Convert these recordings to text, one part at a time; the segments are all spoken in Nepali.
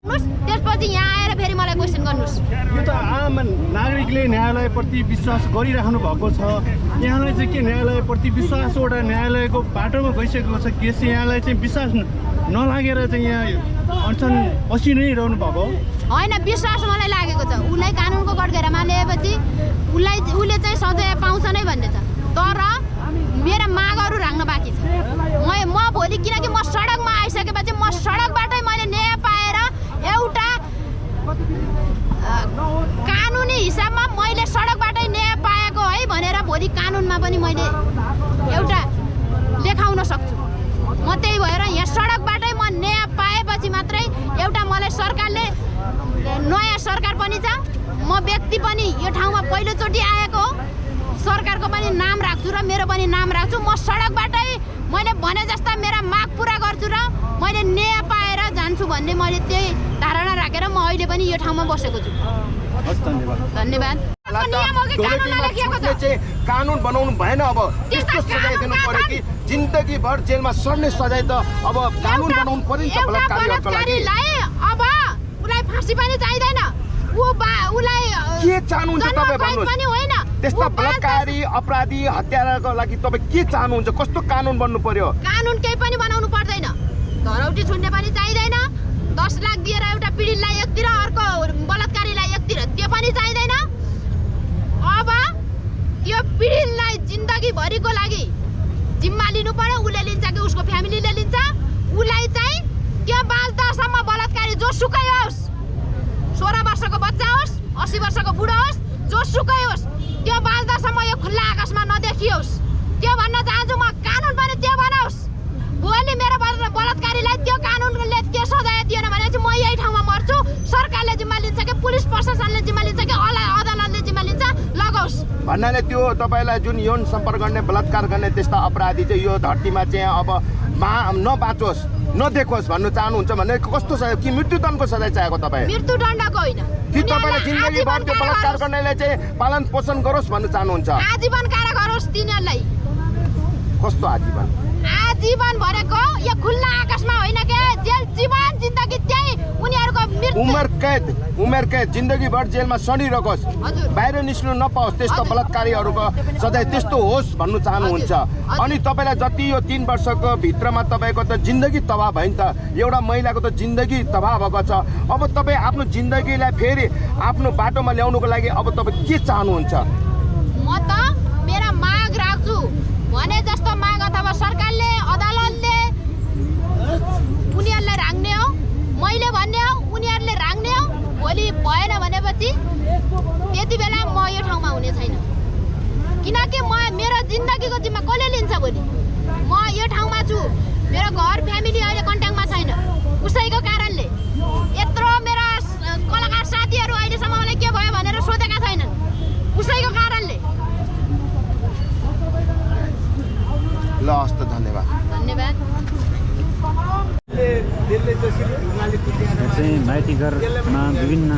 त्यसपछि यहाँ आएर फेरि मलाई क्वेसन गर्नुस्। यो त आम नागरिकले न्यायालयप्रति विश्वास गरिराख्नु भएको छ। यहाँलाई चाहिँ के न्यायालयप्रति विश्वासवटा न्यायालयको बाटोमा गइसकेको छ। केस यहाँलाई चाहिँ विश्वास नलागेर चाहिँ यहाँ अडचन बसि नै रहनु भएको होइन, विश्वास मलाई लागेको छ। उसलाई कानुनको कठघरामा ल्याएपछि उसले चाहिँ सजाय पाउँछ नै भन्ने छ। तर मेरा मागहरू राख्न बाँकी छ। म भोलि किनकि म सडकमा आइसकेपछि म सडकबाटै मैले न्याय पाएर एउटा कानुनी हिसाबमा मैले सडकबाटै न्याय पाएको है भनेर भोलि कानुनमा पनि मैले एउटा देखाउन सक्छु। म त्यही भएर यहाँ सडकबाटै म न्याय पाएपछि मात्रै एउटा मलाई सरकारले नयाँ सरकार पनि छ, म व्यक्ति पनि यो ठाउँमा पहिलोचोटि आएको हो, सरकारको पनि नाम राख्छु र मेरो पनि नाम राख्छु। म सडकबाटै मैले भने जस्ता मेरा माग पुरा गर्छु र मैले न्याय पाएर जान्छु भन्ने मैले त्यही धारणा राखेर म अहिले पनि यो ठाउँमा बसेको छु। धन्यवाद। कानुन बनाउनु भएन। अब त्यस्तो सजाय दिनु पर्यो कि जिन्दगीभर जेलमा सर्ने सजाय त अब कानुन बनाउनु पर्यो नि त बलात्कारीहरुको लागि। अब उलाई फाँसी पनि चाहिदैन। उलाई के चाहनुहुन्छ तपाईँ भन्नुहोस्? त्यस्ता बलात्कारी अपराधी हत्याराको लागि तपाईँ के चाहनुहुन्छ? कस्तो कानुन बन्नु पर्यो? कानुन केही पनि बनाउनु पर्दैन। धरौटी छुन्ने पनि चाहिँदैन। 10 लाख दिएर एउटा पीडितलाई एकतिर अर्को बलात्कारीलाई एकतिर त्यो पनि चाहिँदैन। अब त्यो पीडितलाई जिन्दगीभरिको लागि जिम्मा लिनु पर्यो। उसले लिन्छ कि उसको फ्यामिलीले लिन्छ। उसलाई चाहिँ त्यो 5-10सम्म बलात्कारी जोसुकै होस्, 16 वर्षको बच्चा होस्, 80 वर्षको बुढो होस्, जोसुकै होस्, त्यो 5-10सम्म यो खुल्ला आकाशमा नदेखियोस्। त्यो भन्न चाहन्छु म। कानुन पनि त्यो बनाओस्। भोलि मेरो बलात्कारीलाई त्यो कानुनले त्यो सजाय दिएन भने चाहिँ म यही ठाउँमा मर्छु। सरकारले जिम्मा लिन्छ कि पुलिस प्रशासनले जिम्मा लिन्छ कि अदालतले जिम्मा लिन्छ, लगाओस् भन्नाले त्यो तपाईँलाई जुन यौन सम्पर्क गर्ने बलात्कार गर्ने त्यस्ता अपराधी चाहिँ यो धरतीमा चाहिँ अब नबाँचोस् नदेखोस् भन्नु चाहनुहुन्छ भने कस्तो सजाय? कि मृत्युदण्डको सजाय चाहेको तपाईँ? मृत्युदण्डको होइन कि तपाईँले जिन्दगीभर त्यो बलात्कार गर्नेलाई चाहिँ पालन पोषण गरोस् भन्नु चाहनुहुन्छ? आजीवन कारागार होस् तिनीहरूलाई। कस्तो आजीवन? आजीवन भनेको यो खुल्ला आकाशमा होइन के, जेल जीवन जिन्दगी त्यही उनीहरूको मृत्यु उमेर कैद जिन्दगीभर जेलमा सडिरहोस्, बाहिर निस्कनु नपाओस्, त्यस्तो बलात्कारीहरूको सजाय त्यस्तो होस् भन्नु चाहनुहुन्छ? अनि तपाईँलाई जति यो 3 वर्षको भित्रमा तपाईँको त जिन्दगी तबाह भयो नि त, एउटा महिलाको त जिन्दगी तबाह भएको छ। अब तपाईँ आफ्नो जिन्दगीलाई फेरि आफ्नो बाटोमा ल्याउनुको लागि अब तपाईँ के चाहनुहुन्छ? म त मेरा माग राख्छु भने जस्तो माग अथवा सरकारले अदालतले उनीहरूलाई राख्ने हो, मैले भन्ने हो, उनीहरूले राख्ने हो। भोलि भएन भनेपछि त्यति बेला म यो ठाउँमा हुने छैन। किनकि मेरो जिन्दगीको जिम्मा कसले लिन्छ? भोलि म यो ठाउँमा छु, मेरो घर फ्यामिली अहिले कन्ट्याक्टमा छैन उसैको कारणले। यत्रो मेरा कलाकार साथीहरू अहिलेसम्म मलाई के भयो भनेर सोधेका छैनन् उसैको कारणले। ल हस्त धन्यवाद। धन्यवाद। चाहिँ माइतीघरमा विभिन्न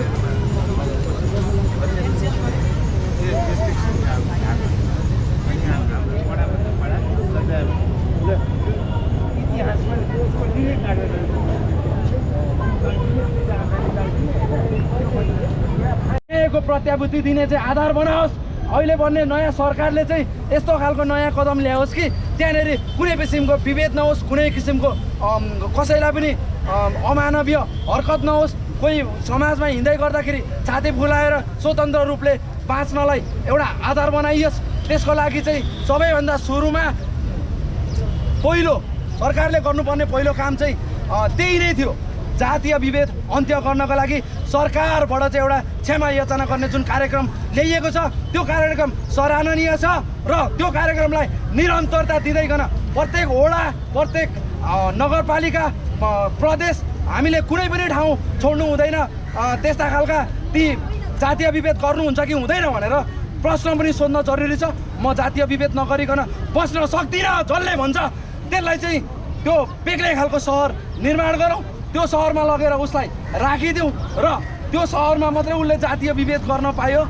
प्रत्याभूति दिने चाहिँ आधार बनाओस्। अहिले भन्ने नयाँ सरकारले चाहिँ यस्तो खालको नयाँ कदम ल्याओस् कि त्यहाँनिर कुनै किसिमको विभेद नहोस्, कुनै किसिमको कसैलाई पनि अमानवीय हरकत नहोस्। कोही समाजमा हिँड्दै गर्दाखेरि छाती फुलाएर स्वतन्त्र रूपले बाँच्नलाई एउटा आधार बनाइयोस्। त्यसको लागि चाहिँ सबैभन्दा सुरुमा पहिलो सरकारले गर्नुपर्ने पहिलो काम चाहिँ त्यही नै थियो। जातीय विभेद अन्त्य गर्नको लागि सरकारबाट चाहिँ एउटा क्षमा याचना गर्ने जुन कार्यक्रम ल्याइएको छ त्यो कार्यक्रम सराहनीय छ र त्यो कार्यक्रमलाई निरन्तरता दिँदैकन प्रत्येक वडा, प्रत्येक नगरपालिका, प्रदेश हामीले कुनै पनि ठाउँ छोड्नु हुँदैन। त्यस्ता खालका ती जातीय विभेद गर्नुहुन्छ कि हुँदैन भनेर प्रश्न पनि सोध्न जरुरी छ। म जातीय विभेद नगरिकन बस्न सक्दिनँ जसले भन्छ त्यसलाई चाहिँ त्यो बेग्लै खालको सहर निर्माण गरौँ, त्यो सहरमा लगेर उसलाई राखिदिउँ र त्यो सहरमा मात्रै उसले जातीय विभेद गर्न पायो,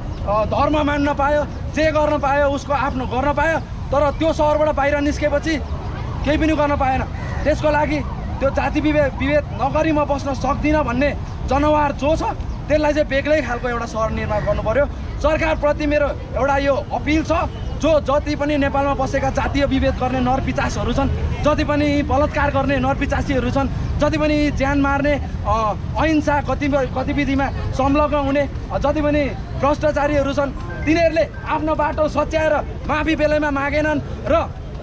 धर्म मान्न पायो, जे गर्न पायो उसको आफ्नो गर्न पायो। तर त्यो सहरबाट बाहिर निस्केपछि केही पनि गर्न पाएन। त्यसको लागि त्यो जाति विभेद नगरी म बस्न सक्दिनँ भन्ने जनावर जो छ त्यसलाई चाहिँ बेग्लै खालको एउटा सहर निर्माण गर्नु पर्यो। सरकारप्रति मेरो एउटा यो अपिल छ, जो जति पनि नेपालमा बसेका जातीय विभेद गर्ने नरपिचासहरू छन्, जति पनि बलात्कार गर्ने नरपिचासीहरू छन्, जति पनि ज्यान मार्ने अहिंसा गतिविधिमा संलग्न हुने जति पनि भ्रष्टाचारीहरू छन्, तिनीहरूले आफ्नो बाटो सच्याएर माफी बेलैमा मागेनन् र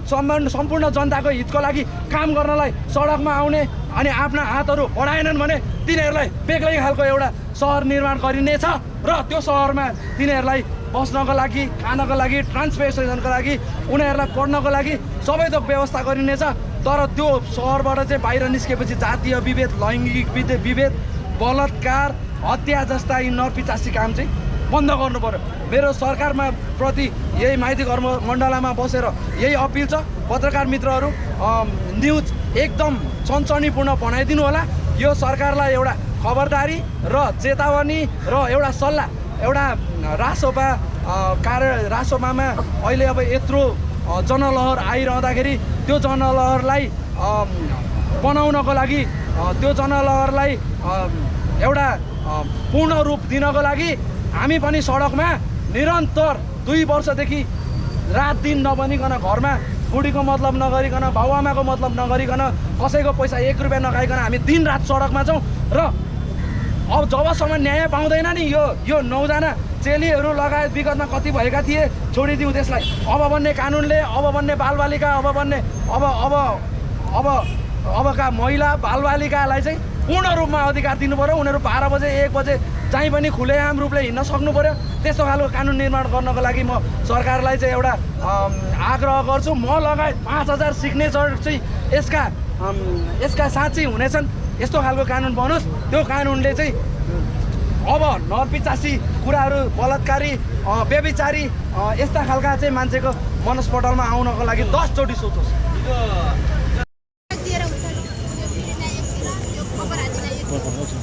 सम्पूर्ण जनताको हितको लागि काम गर्नलाई सडकमा आउने अनि आफ्ना हातहरू बढाएनन् भने तिनीहरूलाई बेग्लै खालको एउटा सहर निर्माण गरिनेछ र त्यो सहरमा तिनीहरूलाई बस्नको लागि, खानको लागि, ट्रान्सपोर्टेसनको लागि, उनीहरूलाई पढ्नको लागि सबै थोक व्यवस्था गरिनेछ। तर त्यो सहरबाट चाहिँ बाहिर निस्केपछि जातीय विभेद, लैङ्गिक विभेद, बलात्कार, हत्या जस्ता यी नरपिचासी काम चाहिँ बन्द गर्नु पर्यो। मेरो सरकारमा प्रति यही माइती घर्म मण्डलामा बसेर यही अपिल छ। पत्रकार मित्रहरू, न्युज एकदम सनसनीपूर्ण बनाइदिनु होला। यो सरकारलाई एउटा खबरदारी र चेतावनी र एउटा सल्लाह, एउटा रासोपामा अहिले अब यत्रो जनलहर आइरहँदाखेरि त्यो जनलहरलाई बनाउनको लागि, त्यो जनलहरलाई एउटा पूर्ण रूप दिनको लागि हामी पनि सडकमा निरन्तर 2 वर्षदेखि रात दिन नबनिकन घरमा बुढीको मतलब नगरिकन, बाबुआमाको मतलब नगरिकन, कसैको पैसा 1 रुपियाँ नखाइकन हामी दिनरात सडकमा छौँ। र अब जबसम्म न्याय पाउँदैन नि यो 9 जना चेलीहरू लगायत विगतमा कति भएका थिए छोडिदिउँ त्यसलाई। अब बन्ने कानुनले, अब बन्ने बालबालिका, अबका महिला बालबालिकालाई चाहिँ पूर्ण रूपमा अधिकार दिनु पर्यो। उनीहरू 12 बजे 1 बजे चाहिँ पनि खुलेआम रूपले हिँड्न सक्नु पर्यो। त्यस्तो खालको कानुन निर्माण गर्नको लागि म सरकारलाई चाहिँ एउटा आग्रह गर्छु। म लगायत 5000 सिग्नेचर चाहिँ यसका साँच्चै हुनेछन्। यस्तो खालको कानुन बनोस्। त्यो कानुनले चाहिँ अब नरपिचासी कुराहरू, बलात्कारी, व्यभिचारी यस्ता खालका चाहिँ मान्छेको मनस्पटलमा आउनको लागि 10 चोटि सोचोस्।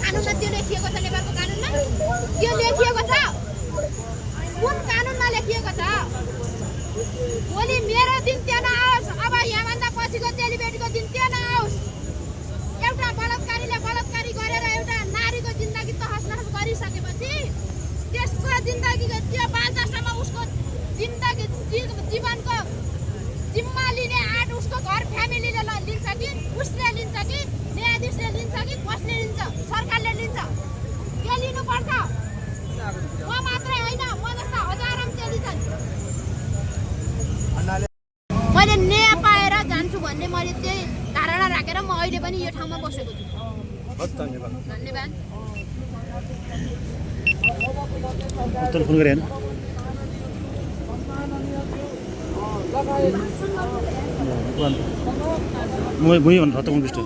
कानुनमा त्यो लेखिएको छ, नेपालको कानुनमा त्यो लेखिएको छ। कुन कानुनमा लेखिएको छ? भोलि मेरो दिन त्यहाँ नआओस्, अब यहाँभन्दा पछिको चेलीबेटीको दिन त्यहाँ नआओस्। एउटा बलात्कारीले बलात्कारी गरेर एउटा नारीको जिन्दगी तहस-नहस गरिसकेपछि त्यसको जिन्दगीको त्यो बाँच्दासम्म उसको जिन्दगी जीवनको जिम्मा लिने आँट उसको घर फ्यामिलीले लिन्छ कि उसले लिन्छ कि न्यायाधीशले लिन्छ कि कसले लिन्छ? सरकारले लिन्छ। के लिनुपर्छ? म मात्रै होइन, म जस्ता हजारौँ चेली छन्। मैले न्याय पाएर जान्छु भन्ने मैले त्यही धारणा राखेर म अहिले पनि यो ठाउँमा बसेको छु। धन्यवाद। फोन गरे म भुइँ भन्नु खतम बिस्टो